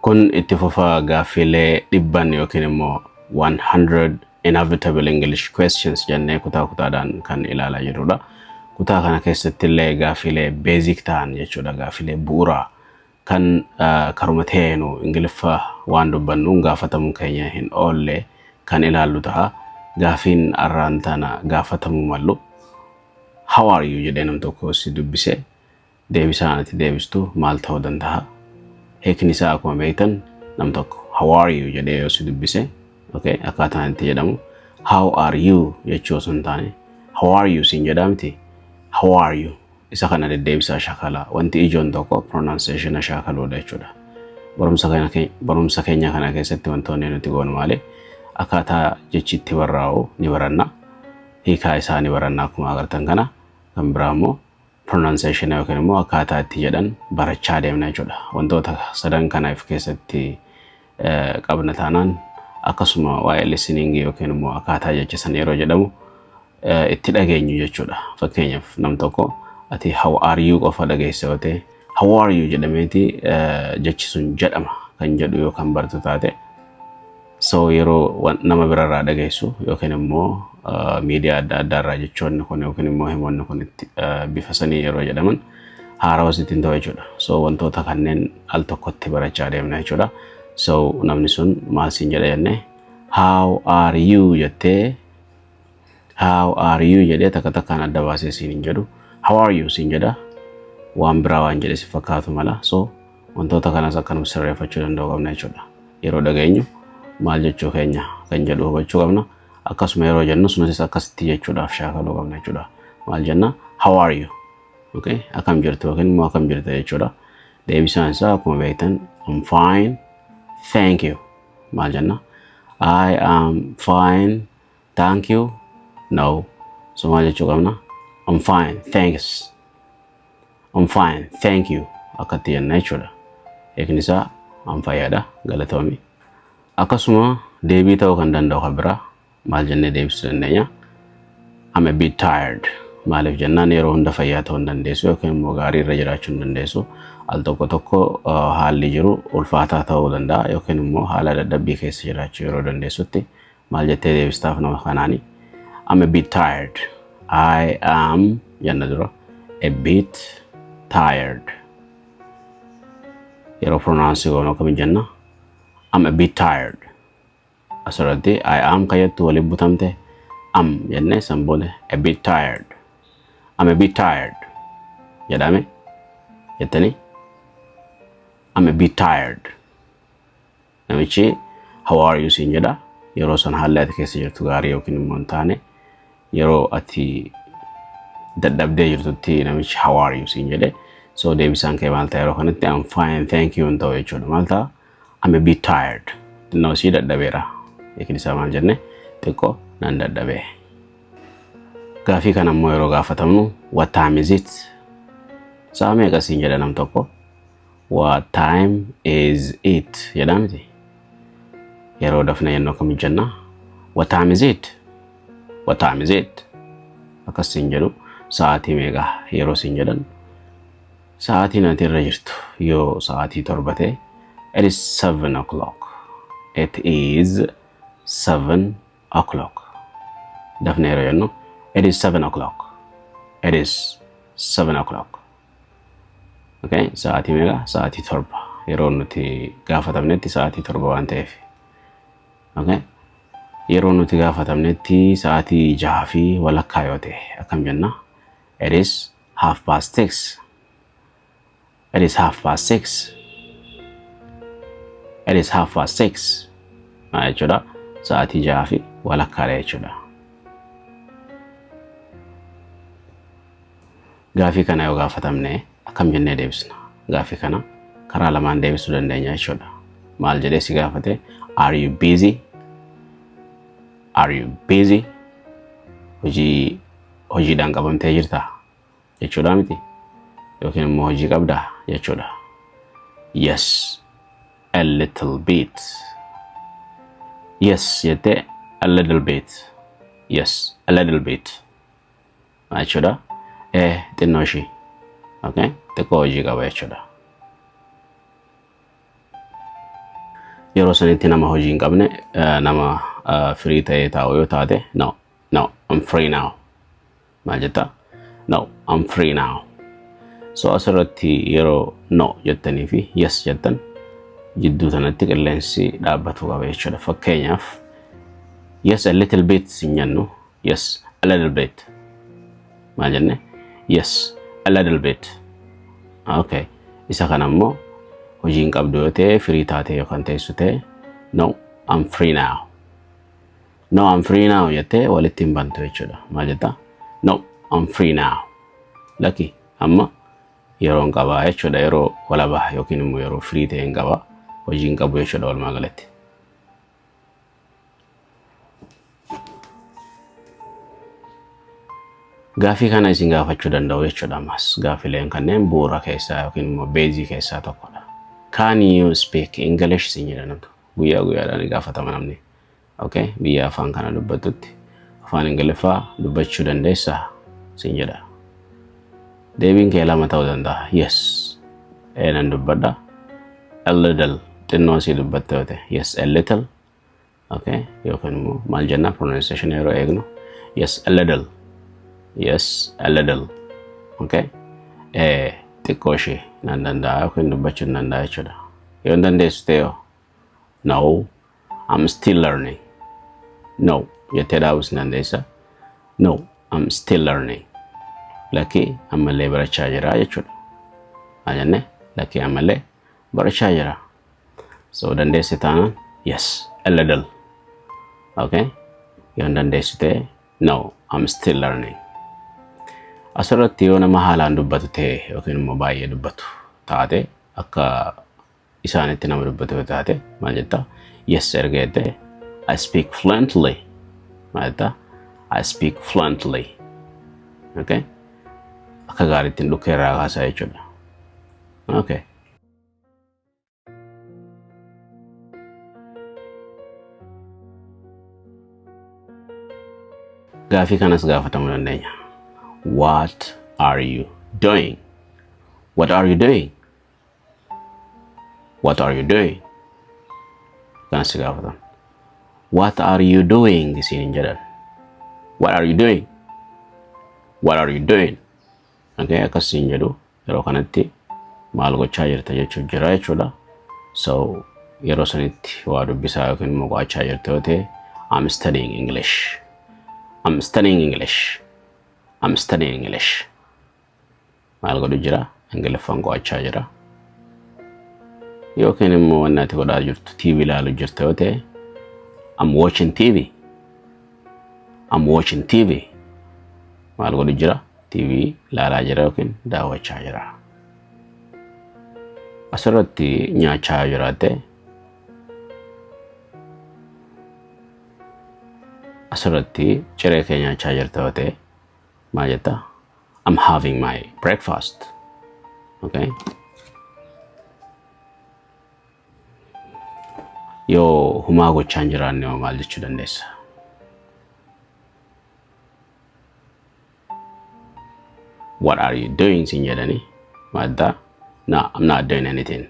Kun itti fufa gaaffiilee dhibban yookiin immoo 100 inevitable English questions jennee kutaa kutaadhaan kan ilaalaa jirrudha. Kutaa kana keessatti illee gaaffiilee basic ta'an jechuudha, gaaffiilee bu'uuraa kan karuma ta'eenu Ingiliffa waan dubbannuun gaafatamuun keenya hin oolle kan ilaallu ta'a. Gaaffiin arraan tana gaafatamuu mallu "How are you?" jedhee nam tokko si dubbise, deebisaan ati deebistu maal ta'uu danda'a? Hiikni isaa akkuma beektan, nam tokko "How are you?" jedhee yoo si dubbise, okay, akkaataan itti jedhamu "How are you?" jechuu osoo hin taane "How are you?" siin jedhaa miti. "How are you?" Isa kana deddeebisaa shaakalaa. Wanti ijoon tokko pronunciation shaakaluudha jechuudha. Barumsa keenya kana keessatti wantoonni nuti goonu maali? Akkaataa jechi itti barraa'u ni baranna. Hiikaa isaa ni baranna akkuma agartan kana. Kan biraa immoo pronunciation yookiin immoo akkaataa itti jedhan barachaa deemna jechuudha. Wantoota sadan kana of keessatti qabna taanaan, akkasuma waa'ee listening yookiin immoo akkaataa jecha san yeroo jedhamu itti dhageenyu jechuudha. Fakkeenyaaf, nam tokko ati "How are you?" qofa dhageesse yoo ta'e, "How are you?" jedhameeti jechi sun jedhama kan jedhu yoo kan bartu taate, so yeroo nama birarraa dhageessu yookiin immoo miidiyaa adda addaarraa jechoonni kun yookiin immoo himoonni kun itti bifa sanii yeroo jedhaman haarawaa sitti hin ta'u jechuudha. So wantoota kanneen al tokkotti barachaa deemna jechuudha. So namni sun maal siin jedha jennee, "How are you?" jettee, "How are you?" jedhee takka takkaan adda baasee siin hin jedhu. "How are you?" siin jedha. Waan biraa waan jedhe si fakkaatu mala. So wantoota kanas akkanuma sirreeffachuu danda'u qabna jechuudha. Yeroo dhageenyu maal jechuu keenya kan jedhu hubachuu qabna. Akkasuma yeroo jennus nutis akkasitti jechuudhaaf shaakaluu qabna jechuudha. Maal jenna? "How are you?" Okay? Akkam jirtu yookiin immoo akkam jirta jechuudha. Deebisaan isaa akkuma beektan "I'm fine, thank you." Maal jenna? "I am fine, thank you." No. So maal jechuu qabna? "I'm fine, thanks. I'm fine, thank you." Akkatti jenna jechuudha. Hiikni isaa an fayyaadha, galatoomi. Akkasuma deebii ta'uu kan danda'u kan biraa maal jennee deebisuu dandeenya? "I'm a bit tired." Maaliif jennaan, yeroo hunda fayyaa ta'uu hin dandeessu yookiin immoo gaarii irra jiraachuu hin dandeessu. Al tokko tokko haalli jiru ulfaataa ta'uu danda'a yookiin immoo haala dadhabbii keessa jiraachuu yeroo dandeessutti maal jettee deebistaaf nama kanaani? "I'm a bit tired." "I am" jenna dura. "A bit tired." Yeroo pronounce goonu akkamiin jenna? "I'm a bit tired." Asirratti "I am" kayyattu waliin butamte, "am" jennee san booda "a bit tired." "I'm a bit tired" jedhame jettanii, "I'm a bit tired." Namichi "How are you?" siin jedha. Yeroo san haalli ati keessa jirtu gaarii yookiin immoo hin taane, yeroo ati dadhabdee jirtutti namichi "How are you?" siin jedhe. So deebisaan kee maal ta'a yeroo kanatti? "I'm fine, thank you" hin ta'u jechuudha. Maal ta'a? "I'm a bit tired." Xinnoo isii dadhabeera. Hiikni isaa maal jenne? Xiqqoo nan dadhabee. Gaafii kana immoo yeroo gaafatamnu, "What time is it?" Sa'a meeqa siin jedha nam tokko. "What time is it?" jedhaa miti. Yeroo dafna jennu akkam jenna? "What time is it? What time is it?" Akkas siin jedhu, sa'aatii meeqa yeroo siin jedhan, sa'aatiin ati irra jirtu yoo sa'aatii 7 ta'e, "It is 7 o'clock. It is 7 o'clock." Dafna yeroo jennu, "It is 7 o'clock. It is 7 o'clock." Okay, sa'aatii meeqa? Sa'aatii 7. Yeroo nuti gaafatamnetti sa'aatii 7 waan ta'eef. Okay, yeroo nuti gaafatamnetti sa'aatii 6:30 yoo ta'e akkam jenna? "It is 6:30. It is 6:30. It is 6:30." Maal jechuudha? Sa'aatii 6:30dha jechuudha. Gaafii kana yoo gaafatamne akkam jennee deebisna? Gaafii kana karaa lamaan deebisuu dandeenya jechuudha. Maal jedhee si gaafate? "Are you busy? Are you busy?" Hojiidhaan qabamtee jirtaa jechuudha miti? Yookiin immoo hojii qabdaa jechuudha. "Yes, a little bit." "Yes" jettee, "a little bit." "Yes, a little bit." Maal jechuudha? Ee, xinnoo ishii. Okay? Xiqqoo hojii qaba jechuudha. Yeroo sanitti nama hojii hin qabne, nama free ta'ee taa'u yoo taate, No, I'm free now." Maal jettaa? "No, I'm free now." So asirratti yeroo "no" jettanii fi "yes" jettan jidduu sanatti qilleensi dhaabbatu qaba jechuudha. Fakkeenyaaf, "Yes, a little bit" hin jennu. "Yes, a little bit." Maal jenne? "Yes, a little bit." Okay. Isa kana immoo hojii hin qabdu yoo ta'e, free taate yookaan teessu ta'e, "No, I'm free now. No, I'm free now" jettee walitti hin bantu jechuudha. Maal jettaa? "No, I'm free now." Lakki, amma yeroo hin qabaa jechuudha. Yeroo walabaa yookiin immoo yeroo free ta'e hin qabaa. Hojii hin qabu jechuudha walumaa galatti. Gaafii kana isin gaafachuu danda'u jechuudha ammas. Gaafileen kanneen bu'uura keessaa yookiin immoo basic keessaa tokkodha. "Can you speak English?" isin jedha namtu. Guyyaa guyyaadhaan gaafatama namni. Okay? Biyya afaan kana dubbattutti "Afaan Ingiliffaa dubbachuu dandeessaa?" isin jedha. Deebiin kee lama ta'uu danda'a. Yes. Ee, nan dubbadha. A little, xinnoo sii dubbatte yoo ta'e. Yes, a little. Okay? Yookiin immoo maal jenna pronunciation yeroo eegnu? Yes, a little. Yes, a little. Okay? Ee, xiqqoo ishee nan danda'a yookiin dubbachuu nan danda'a jechuudha. Yoo hin dandeessu ta'e yoo, "No, I'm still learning." "No" jettee dhaabuus ni dandeessa. "No, I'm still learning." Lakkii, ammallee barachaa jira jechuudha. Maal jenne? Lakkii, ammallee barachaa jira. So dandeesse taanaan, "Yes, a little." Okay? Yoo hin dandeessu ta'e, "No, I'm still learning." Asirratti yoo nama haalaan dubbatu ta'e yookiin immoo baay'ee dubbatu taate, akka isaanitti nama dubbatu yoo taate, maal jettaa? "Yes" erga jettee, "I speak fluently." Maal jettaa? "I speak fluently." Okay? Akka gaariitti dhukkee irraa kaasaa jechuudha. Okay. Gaafii kanas gaafatamuu dandeenya. What are you doing? What are you doing? What are you doing? Kanas gaafatan. "What are you doing?" isiin hin jedhan. "What are you doing? What are you doing?" Okay, akkas siin jedhu. Yeroo kanatti maal gochaa jirta jechuun jira jechuudha. So yeroo sanitti waa dubbisaa yookiin immoo qo'achaa jirta yoo ta'e, "I'm studying English. I'm studying English. I'm studying English." Maal godhu jira? Ingiliffaan qo'achaa jira. Yookiin immoo wanni ati godhaa jirtu TV ilaaluu jirta yoo ta'e, "I'm watching TV. I'm watching TV." Maal godhu jira? TV ilaalaa jira yookiin daawwachaa jira. Asirratti nyaachaa jiraatte, asirratti ciree kee nyaachaa jirta yoo ta'e, maal jetta? "I'm having my breakfast." Okay? Yoo humaa gochaa hin jiraanne hoo maal jechuu dandeessa? "What are you doing?" siin jedhanii maal jettaa? "No, I'm not doing anything.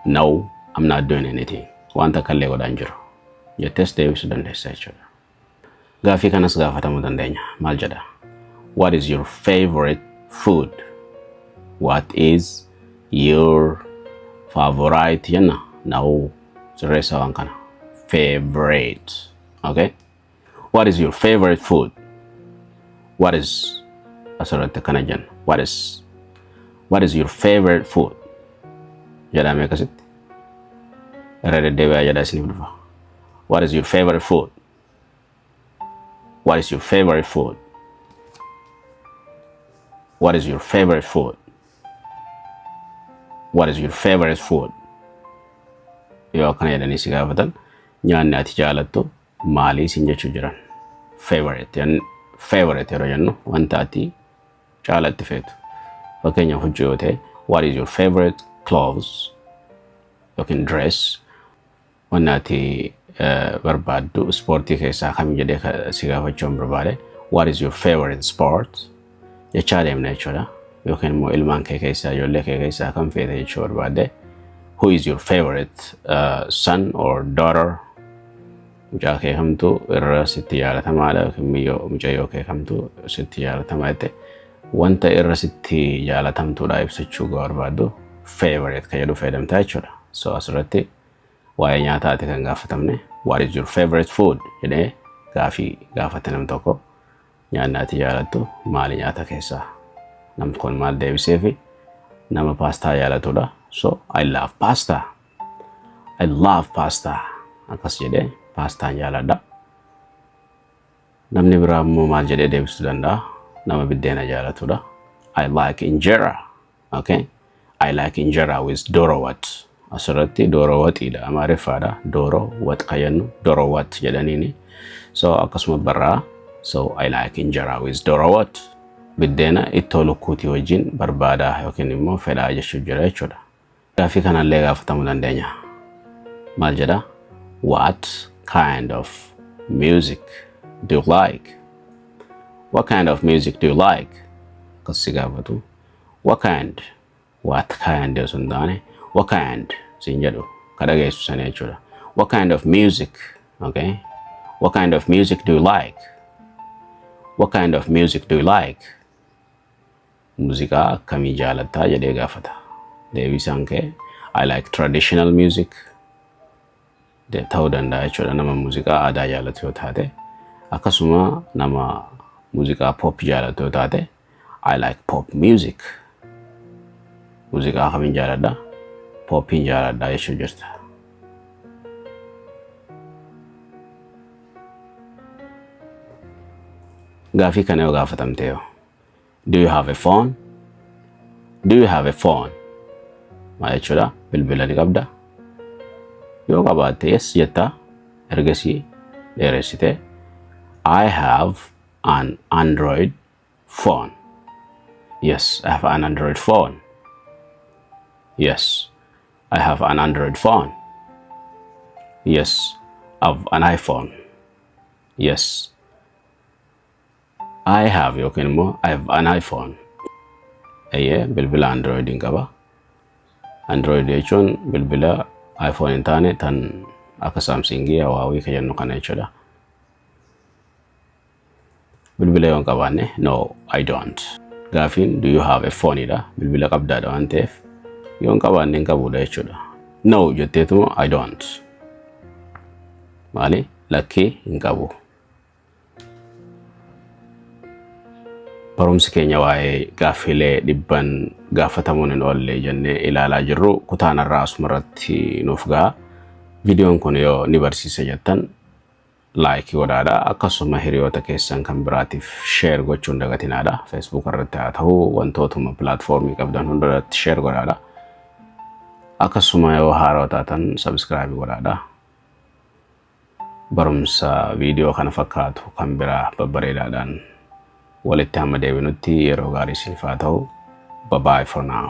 No, I'm not doing anything." Wanta akka illee godhaa hin jiru. Jettees deebisuu dandeessa jechuudha. Gaaffii kanas gaafatamuu dandeenya. Maal jedha? What is your favorite food? What is your favorite jenna? No, sirreessa waan kana. Favorite. Okay? What is your favorite food? What is, asirratti akkana jenna. What is your favorite food? Jedhamee akkasitti. Irra deddeebi'aa jedha, isiniif dhufa. What is your favorite food? What is your favorite food? What is your favorite food? What is your favorite food? Yoo akkana jedhanii si gaafatan, nyaanni ati jaalattu maalii sin jechuu jiran. Favorite, favorite yeroo jennu wanta ati caalatti feetu. Fakkeenyaaf, huccuu yoo ta'e, "What is your favorite clothes?" yookiin dress. Wanni ati barbaaddu ispoortii keessaa kam jedhee si gaafachuu hin barbaade, "What is your favorite sport?" jechaa deemna jechuudha. Yookiin immoo ilmaan kee keessaa, ijoollee kee keessaa kam feete jechuu barbaadde, Who is your favorite son or daughter? Mucaa kee kamtu irra sitti jaalatamaadha yookiin mucayyoo kee kamtu sitti jaalatamaa jette, wanta irra sitti jaalatamtuudha ibsachuu barbaaddu favorite kan jedhu fayyadamtaa jechuudha. So asirratti waa'ee nyaataati kan gaafatamne. "What is your favorite food?" jedhee gaafii gaafate nam tokko. Nyaanni ati jaalattu maali nyaata keessaa? Namni kun maal deebiseefi? Nama paastaa jaalatudha. So "I love pasta. I love pasta." Akkas jedhee, paastaan jaaladha. Namni biraa immoo maal jedhee deebisuu danda'a? Nama biddeena jaalatudha. "I like injera." Okay? "I like injera with doro wat." Asirratti dooro waxiidha. Amaariffaadha. Dooro wat kan jennu doro wat jedhaniini. So akkasuma barraa. So "I like injera with doro wat." Biddeena ittoo lukkuutii wajjin barbaadaa yookiin immoo fedhaa jechuu jira jechuudha. Gaaffii kanallee gaafatamuu dandeenya. Maal jedha? What kind of music do you like? What kind of music do you like? Akkas si gaafatu. What kind? What kind osoo hin taane what kind siin jedhu ka dhageessu sana jechuudha. What kind of music? Okay. What kind of music do you like? What kind of music do you like? Muuziqaa akkamii jaalattaa jedhee gaafata. Deebisaan kee "I like traditional music" ta'uu danda'a jechuudha, nama muuziqaa aadaa jaalatu yoo taate. Akkasuma nama muuziqaa pop jaalatu yoo taate, "I like pop music." Muuziqaa kamiin jaaladha? Popiin jaaladha jechuu jirta. Gaafii kana yoo gaafatamte yoo, do you have a phone? Do you have a phone? Maal jechuudha? Bilbila ni qabda? Yoo qabaatte yes jettaa, ergasii dheeressite "I have an Android phone. Yes, I have an Android phone. Yes, I have an Android phone. Yes, I have an iPhone. Yes, I have" yookiin immoo "I have an iPhone." Eeyyee, bilbila Androidiin qaba. Android jechuun bilbila iPhone hin taane, tan akka Samsungii, Huawei kan jennu kana jechuudha. Bilbila yoo hin qabaanne, "No, I don't." Gaafiin "Do you have a phone" dha. Bilbila qabdaadha waan ta'eef yoo hin qabaanne hin qabuudha jechuudha. No jetteetuma "I don't." Maali? Lakkii, hin qabu. Barumsi keenya waa'ee gaaffiilee 100n gaafatamuun hin oolle jennee ilaalaa jirru kutaan irraa asumarratti nuuf ga'a. Viidiyoon kun yoo ni barsiisa jettan like godhaadha. Akkasuma hiriyoota keessan kan biraatiif share gochuun dagatinaadha. Facebook irratti haa ta'u, wantootuma platformii qabdan hundarratti share godhaadha. Akkasuma yoo haaraa taatan subscribe godhaadha. Barumsa viidiyoo kana fakkaatu kan biraa babbareedaadhaan walitti hamma deebinutti yeroo gaarii isiniif haa ta'u. Bye bye for now.